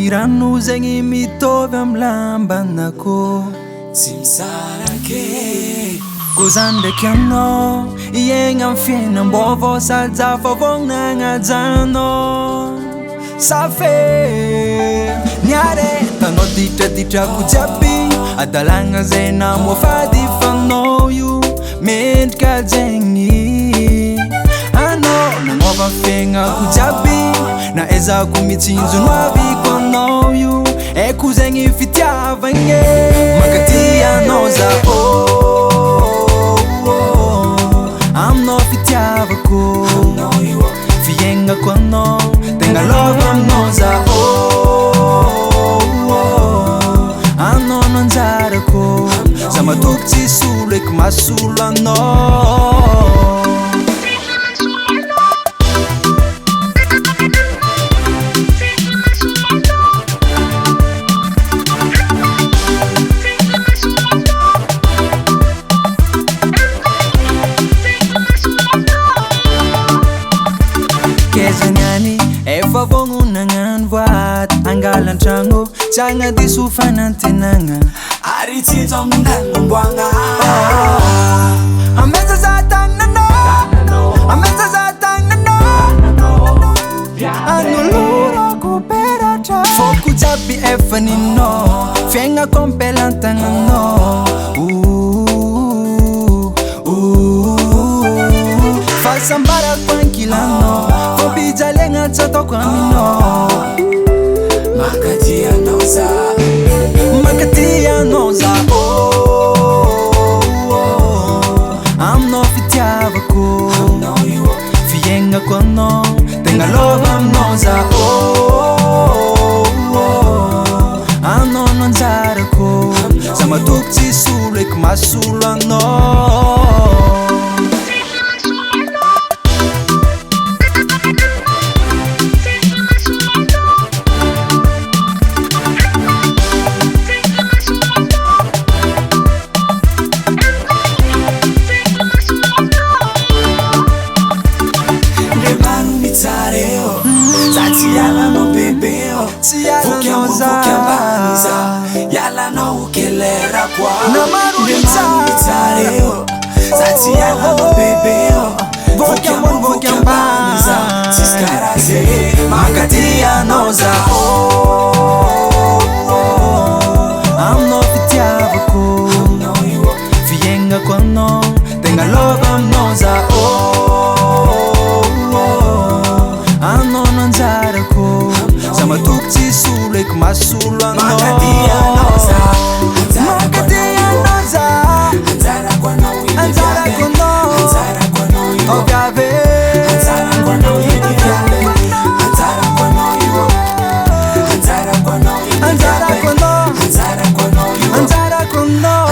Ny rano zegny mitovy amy lambanakô. Tsy misarake. Ko za ndraiky anao iaigna amy fiainam-baovao sady za fa vôgnona agnajanao. Safe niaretanao ditraditrako jiaby, adalagna zay namoafady fanao io mendrika zegny. Anao nagnova fiaignako jiaby, na ezako mitsinjo no aviko anao io haiko zegny fitiavagna. Mankatia anao za oh, oh, aminao fitiavako, fiaignako anao tegna love aminao za oh, oh, anao no anjarako, za matoky tsisy olo eky mahasolo anao. Kezany any efa vognona hagnano voady, angala an-tragno tsy agnadiso fanantenagna. Ary tsinjo amin'ny lalomboagna. Ameza za tagnanao, ameza za tagnanao, anolorako peratra. Fôko jiaby efa ninao, fiaignako ampelantagnanao. Ouh, ouh, fahasambarako ankilanao, fampijaliagna tsy ataoko aminao. Mankatia anao za. Mankatia anao za oh, oh, aminao fitiavako, fiaignako anao tegna love aminao za oh, oh, anao no anjarako, za matoky tsisy olo eky mahasolo anao. Ndre maro mitsara eo, za tsy ialanao bebe o. Tsy ialanao Voky ambony za. voky ambany za, ialanao kelera koa. Na maro Ndre maro mitsara. mitsara eo, za tsy ialanao bebe o. Voky ambony voky ambany za, tsisy karaha zay. Mankatia anao za oh, oh, aminao fitiavako, fiaignako anao tegna love aminao za oh, oh, anao no anjarako, za matoky tsisy olo eky mahasolo anao. Mankatia anao za. Mankatia anao za. Anjarako anao iny Anjarako viavy. anao. Anjarako anao io. Oh, viavy. Anjarako anao iny viavy. Anjarako anao io. Anjarako anao iny Anjarako viavy. anao. Anjarako anao io. Anjarako anao.